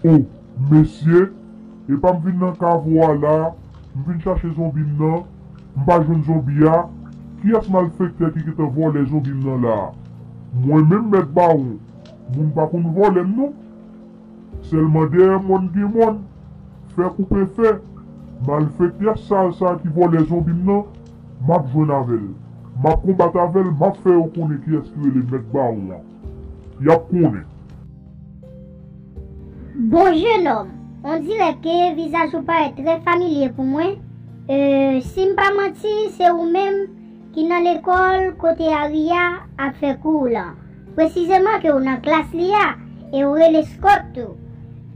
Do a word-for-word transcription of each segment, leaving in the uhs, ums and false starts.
O, mesye, epa m vin nan kavo a la, m vin chache zonbi m nan, m pa jwenn zonbi a, kiyès malfektè ki gentan vòlè zonbi m nan la? Mwen menm mèt bawon, moun pa konn vòlè m non. Sèlman dèyè mòn gen mòn, fè koupe fè, malfektè sal sa ki vòlè zonbi m nan, m ap jwenn avè l. M ap konbat avè l, m ap fè yo konnen kiyès ki rele mèt bawon an. Y ap konnen. Bon, jenòm, on dirè ke vizaj ou parèt trè familye pou mwen. Euh, si m pa manti, se ou menm ki nan lekòl kote Aria ap fè kou w lan. Presizeman ke w nan klas li a e w rele Scott tou.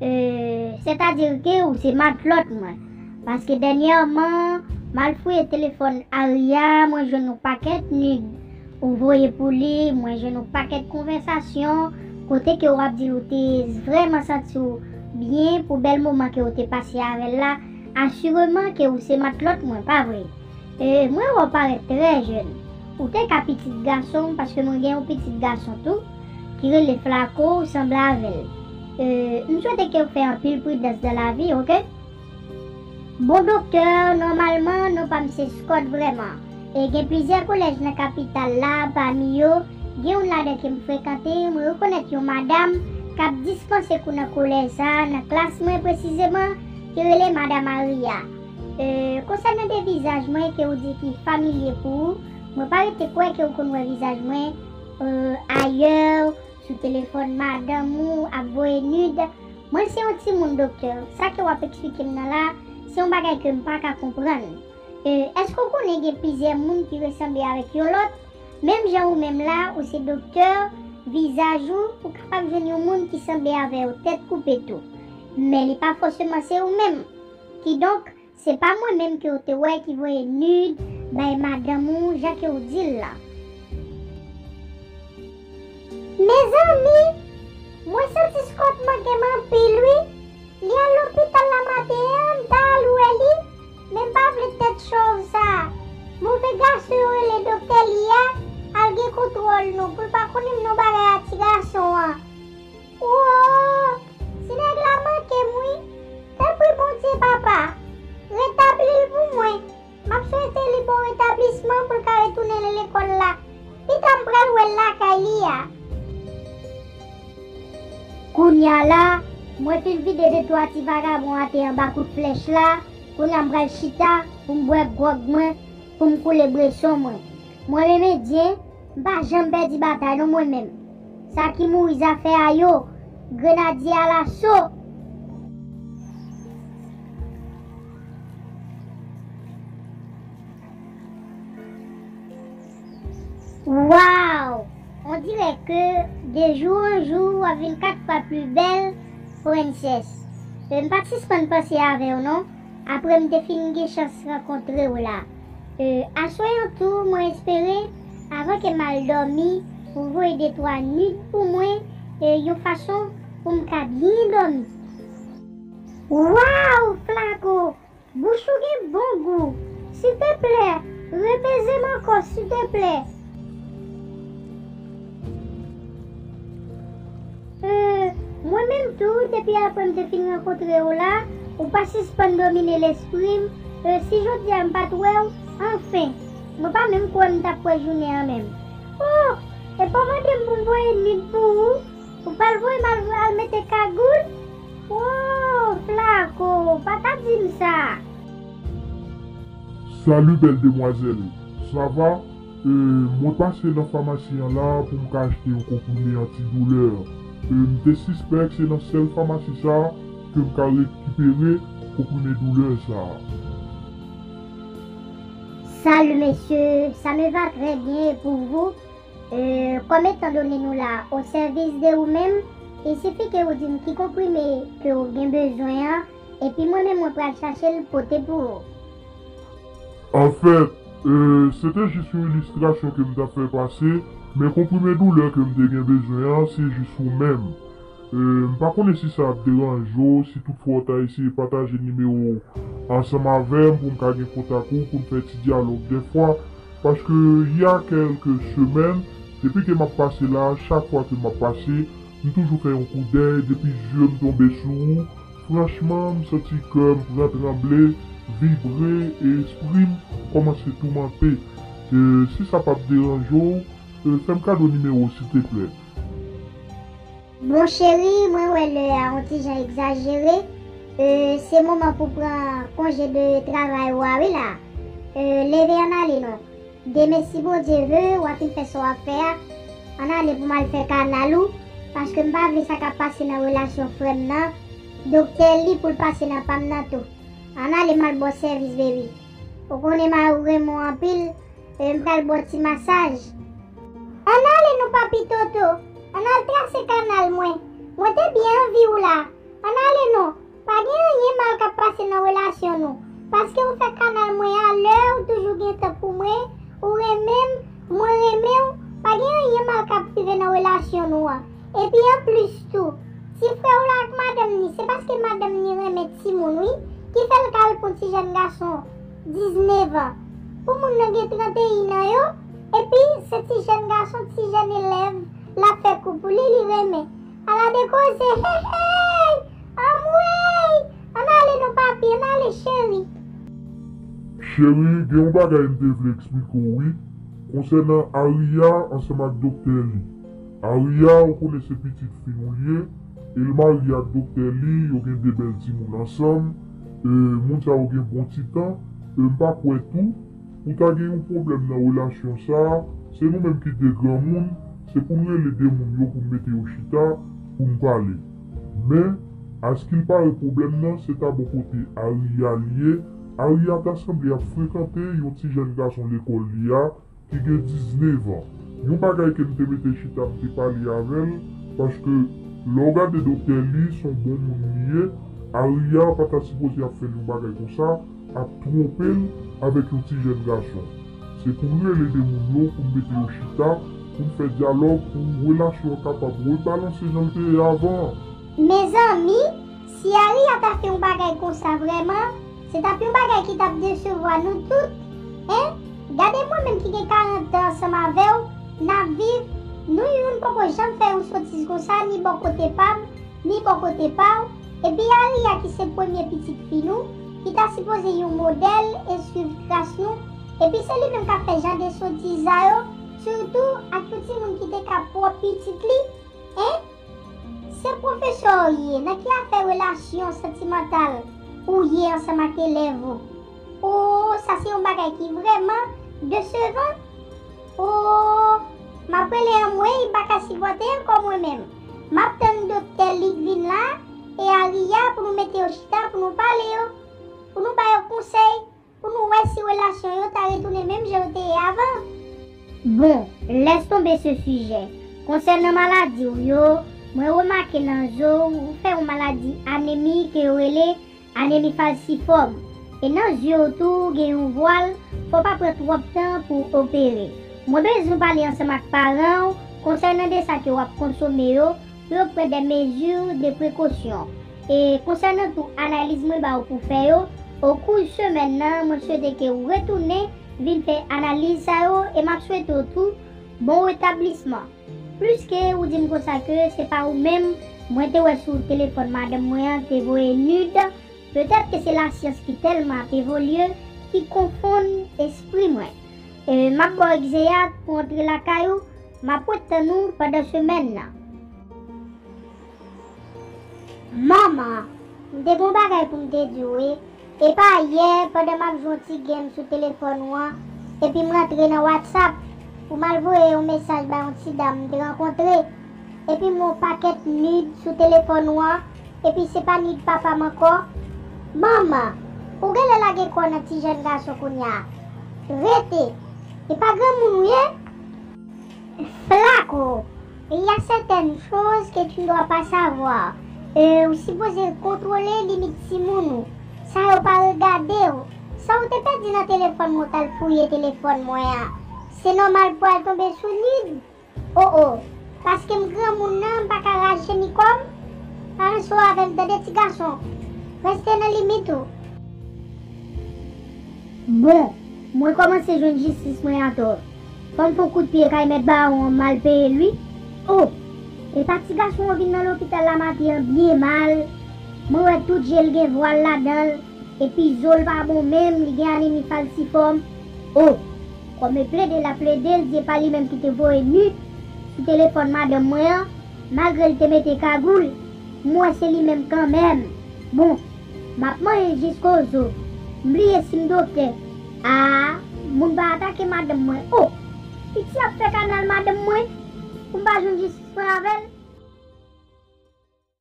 Euh, sètadi ke ou se matlòt mwen. Paske dènyèman, m al fouye telefòn Aria, mwen jwenn yon pakèt nud ou voye pou li, mwen jwenn yon pakèt konvèsasyon kote ke w ap di l ou te vrèman santi w byen pou bèl moman ke w te pase avè l la. Asireman ke ou se matlòt mwen, pa vre? E, mwen wè w parèt trè jèn. Ou te ka pitit gason m, paske mwen gen yon pitit gason tou, ki rele Flaco, ou sanble avè l. E, m swete ke w fè anpil pridans nan lavi, oke? Bon, doktè, nòmalman, non pa m se Scott vrèman. E gen plizyè kolèj nan kapital la, pami yo, gen youn ladan ke m frekante, mwen rekonèt yon madanm k ap dispanse kou nan kolèj sa a, nan klas mwen presizeman, ki rele Madanm Aria. E, konsènan de vizaj mwen ke w di ki familye pou ou, mwen pa rete kwè ke w konn wè vizaj mwen, e, ayè, sou telefòn madanm ou, ap voye nud. Mwen se yon timoun, doktè. Sa ke w ap eksplike m nan la, se yon bagay ke m pa ka konprann. E, èske w konnen gen plizyè moun ki resanble avèk yon lòt? Menm jan ou menm la, ou se doktè, vizaj ou, ou kapab jwenn yon moun ki sanble avè w, tèt koupe tou. Men li pa fòseman se ou menm. Kidonk, se pa mwen menm ke w te wè ki voye nud bay madanm ou jan ke w di l la. Mezanmi, mwen santi Scott manke m anpil wi. Li al lopital la maten an, m ta al wè li, men m pa vle tèt chòv sa. Move gason yo rele doktè li a, al gen kontwòl nou, pou l pa konnen m nan bagay a ti gason an. Woo! Ti nèg la manke m wi. Tanpri Bondye papa, retabli l pou mwen. M ap swete li bon retablisman pou l ka retounen lekòl la. Pita m pral wè l lakay li a. Kounye a la, mwen fin vide de twa ti vagabon atè anba kout flèch la. Kounye a m pral chita pou m bwè gwòg mwen, pou m koule bweson mwen. Mwen menm Endyen, m pa janm pèdi batay non mwen menm. Sa ki mouri zafè a yo, grenadye alaso. Waw! On dirè ke de jou an jou w ap vin kat fwa pli bèl, Princess. E m pa t sispann panse avè w non, apre m te fin gen chans rankontre w la. E, aswè an tou, mwen espere, avan ke m al dòmi, ou voye de twa nud pou mwen, e, yon fason pou m ka byen dòmi. Waw, Flaco! Bouch ou gen bon gou. Silteplè, repeze m ankò, silteplè. Euh, mwen menm tou, depi apre m te fin rankontre w la, ou pa sispann domine lespri m. Euh, si jodi a m pa t wè w, anfen, mwen pa menm kwè m t ap wè jounen an menm. Oh, epa w mande m pou m voye nud pou ou? Ou pral voye m al, al mete kagoul? Woo, Flaco, pa ta di m sa. Salut belle demoiselle, sa va? Euh, mwen pase nan famasi an la pou m ka achte yon konprime antidoulè. Euh, m te sispèk se nan sèl famasi sa ke m ka rekipere konprime doulè sa. Salut monsieur, ça me va très bien et pour vous? Euh, comme étant donné nous là au service de ou menm, il suffit que ou di m ki konprime ke ou gen bezwen an, epi mwen menm mwen pral chache l pote pou ou. Anfèt, euh, se te jis yon ilistrasyon ke m t ap fè pase, men konprime doulè ke m te gen bezwen an, se jis ou menm. Euh, m pa konnen si sa ap deranje w, si toutfwa w ta eseye pataje nimewo w ansanm avè m pou m ka gen kontak ou, pou n fè ti dyalòg dèfwa, paske y a kèlke semèn, depi ke m ap pase la, chak fwa ke m ap pase, M toujou fè yon koudèy, depi zye m tonbe sou ou, franchman, m santi kè m pran tranble, vibre, e espri m kòmanse toumante. E, si sa p ap deranje w, e, fè m kado nimewo w, silteplè. Bon, cheri, mwen wè lè a yon ti jan egzajere. E, se moman pou pran konje de travay ou a, wi, la. E, leve, ann ale non. Demen, si Bondye ve, w a fin fè sa w ap fè a. Ann ale pou m al fè kanal ou, paske m pa vle sa k ap pase nan relasyon frè m nan, Doktè Li, pou l pase nan pa m nan tou. Ann ale, m al ba w sèvis, baby. Ou konnen mari w renmen w anpil, e m pral ba w ti masaj. Ann ale non, papi Toto. Ann al trase kanal mwen. Mwen te byen anvi w la. Ann ale non. Pa gen anyen mal k ap pase nan relasyon nou. Paske ou fè kanal mwen a, lè ou toujou gen tan pou mwen, ou renmen m, mwen renmen w, pa gen anyen mal k ap rive nan relasyon nou an. Epi anplis tou, ti frè w la ak madanm ni, se paske madanm ni renmen timoun wi, ki fè l ka al pou ti jèn gason diznèf an. Pou moun nan gen tranteyen an yo, epi se ti jèn gason, ti jèn elèv, l ap fè kou pou li, li renmen. Ala de koze, hey, hey! Anmwey! Ann ale non, papi, ann ale, cheri. Cheri, gen yon bagay m te vle eksplike w, wi, konsènan Aria ansanm ak Doktè Li. Aria, ou konnen se pitit fi nou l ye, e l marye ak Doktè Li, yo gen de bèl timoun ansanm, e moun sa yo gen bon ti tan, e m pa kwè tou, pou ta gen yon pwoblèm nan relasyon sa a, se nou menm ki de granmoun, se pou n rele de moun yo pou n mete yo chita, pou n pale. Men, askilpare pwoblèm nan se ta bò kote Aria li ye, Aria ta sanble ap frekante yon ti jèn gason lekòl li a ki gen diznèf an. Yon bagay ke m te mete chita m te pale avè l, paske lè w gade Doktè Li, s on bon moun li ye, Aria pa ta sipoze ap fè l yon bagay konsa, ap twonpe l avèk yon ti jèn gason. Se pou n rele de moun yo, pou n mete yo chita, pou n fè dyalòg, pou relasyon an kapab rebalanse jan l te ye avan an. Mezanmi, si Aria ta fè yon bagay konsa vrèman, se t ap yon bagay ki t ap desevwa nou tout. Hein? Gade mwen menm ki gen karant tan ansanm avè w, n ap viv, nou youn poko janm fè yon sotiz konsa, ni bò kote pa m, ni bò kote pa w, epi Aria ki se premye pitit fi nou, ki ta sipoze yon modèl e swiv tras nou, epi se li menm k ap fè jan de sotiz sa yo, sitou ak yon timoun ki te ka pwòp pitit li, en? Se pwofesè w ye, nan ki afè relasyon santimantal ou ye ansanm ak elèv ou? O, sa se yon bagay ki vrèman desevan. O, m ap rele anmwey, m pa ka sipòte ankò mwen menm. M ap tann Doktè Li k vin la, e Aria pou nou mete yo chita, pou nou pale yo, pou nou ba yo konsèy, pou nou wè si relasyon yo ta retounen menm jan yo te ye avan. Bon, laisse tomber ce sujet. Konsènan maladi w yo, mwen remake nan zo w, ou fè yon maladi anemi ke yo rele anemi falsifòm. E nan zye w tou, gen yon vwal, fò w pa pran twòp tan pou w opere. Mwen bezwen w pale ansanm ak paran w konsènan de sa ke w ap konsome yo, pou yo pran de mezi de prekosyon. E konsènan tou analiz mwen ba w pou fè yo, okou semèn nan, mwen swete ke w retounen vin fè analiz sa yo, e m ap swete w tou bon retablisman. Pliske ou di m konsa ke se pa ou menm mwen te wè sou telefòn madanm mwen an te voye nud, petèt ke se lasyans ki tèlman ap evolye ki konfonn espri mwen. E m ap ba w egzeyat pou antre lakay ou, m ap ret tann ou pandan semèn nan. Manman, m te gen yon bagay pou m te di w wi. Epa yè, pandan m ap jwe yon ti game sou telefòn ou an, epi m rantre nan WhatsApp pou m al voye yon mesaj bay yon ti dam m te rankontre, epi m wè yon pakèt nud sou telefòn ou an, epi se pa nud papa m ankò. Manman, ou genlè lage kò w nan ti jèn gason kounye a. Rete, e pa granmoun ou ye? Flako, il y a certaines choses que tu ne dois pas savoir. E, ou sipoze kontwole limit timoun ou. Sa yo pa regade w. Sa w te pèdi nan telefòn mwen, w t al fouye telefòn mwen an. Se nòmal pou al tonbe sou nud? O o, paske m granmoun nan, m pa ka rajenikò m. Pa ranse w avè m, tande ti gason. Reste nan limit ou. Bon, mwen kòmanse jwenn jistis mwen atò. Fò m fè yon kout pye kay mèt bawon an, m al peye l wi. O! Epa ti gason an vin nan lopital la maten an byen mal. Mwen wè tout je l gen vwal ladan l. Epi zo l pa bon menm, li gen anemi falsifòm. O, kòm e plede l ap plede l, se pa li menm ki te voye nut sou telefòn madanm mwen an, malgre l te mete kagoul, m wè se li menm kanmenm. Bon, m ap manje l jiskozo. M bliye si m doktè. A, moun pa atake madanm mwen. O, piti ap fè kanal madanm mwen pou m pa jwenn jistis mwen avè l.